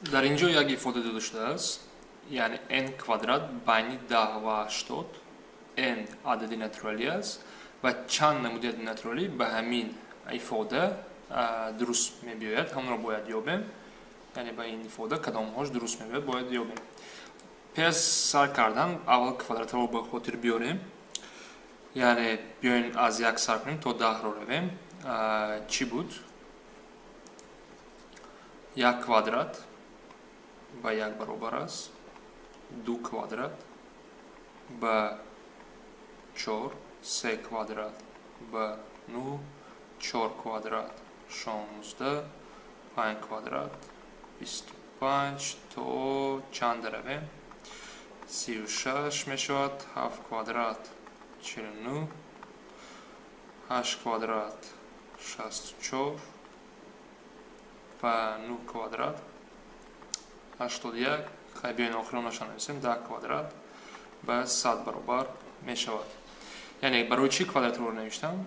Дар ин ҷо як ифода дода шудааст, яъне n квадрат байни 10 ва 80. N адади натуралӣ аст ва чанд намуди адади натуралӣ ба ҳамин ифода дуруст мебиёяд, ҳамонро бояд ёбем. Яъне ба ин ифода кадомҳош дуруст мебиёяд, бояд ёбем. Пеш аз сар кардан аввал квадратҳоро ба хотир биёрем. Яъне биёем, аз як сар кунем, то 10-ро равем. Чӣ буд? Як квадрат ба як баробар аст, ду квадрат ба чор, се квадрат ба нӯҳ, чор квадрат 16, панҷ квадрат 25. То чанд равем? 36 мешавад. Ҳафт квадрат 49, ҳашт квадрат 64 ва нӯҳ квадрат 81. Хай, биёин, охиронашро нависем. 10 квадрат ба 100 баробар мешавад. Яъне барои чӣ квадратро навиштам?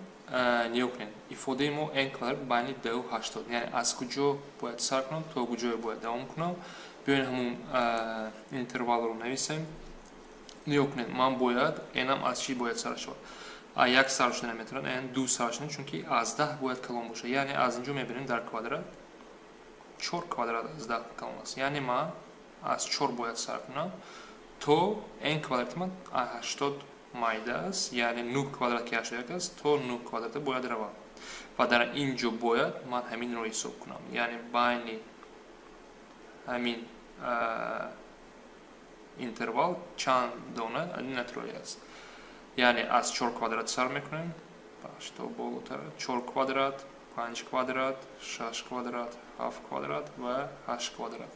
Нигоҳ кунед, ифодаи мо n квадрат байни 10-у 80. Яъне аз куҷо бояд сар кунам, то куҷое бояд давом кунам? Биёин, ҳамун интервалро нависем. Нигоҳ кунед, ман бояд n-ам аз чӣ бояд сар шавад? А як сар шуда наметавонад, n ду сар шуда, чунки аз 10 бояд калон бошад. Яъне аз ин ҷо мебинем, дар квадрат чор квадрат аз 10 калон аст. Яъне ман аз чор бояд сар кунам то n квадрати ман 80 майда аст, яъне нӯҳ квадрат, ки 81 аст, то нӯҳ квадрата бояд равам. Ва дар ин ҷо бояд ман ҳаминро ҳисоб кунам. Яъне байни ҳамин интервал чанд дона натуралӣ аст? Яъне аз чор квадрат сар мекунем то болотар: чор квадрат, панҷ квадрат, шаш квадрат, ҳафт квадрат ва ҳашт квадрат.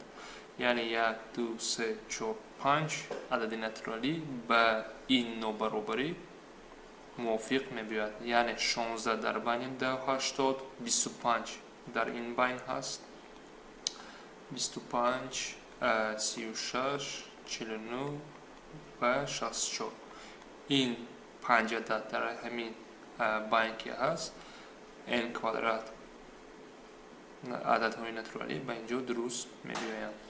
Яъне як, ду, се, чор, панҷ адади натуралӣ ба ин нобаробарӣ мувофиқ мебиёяд. Яъне 16 дар байни 10-у 80, 25 дар ин байн ҳаст, 25, 36, 49 ва 64. Ин панҷ адад дар ҳамин байн ки ҳаст, n квадрат ададҳои натуралӣ ба ин ҷо дуруст мебиёянд.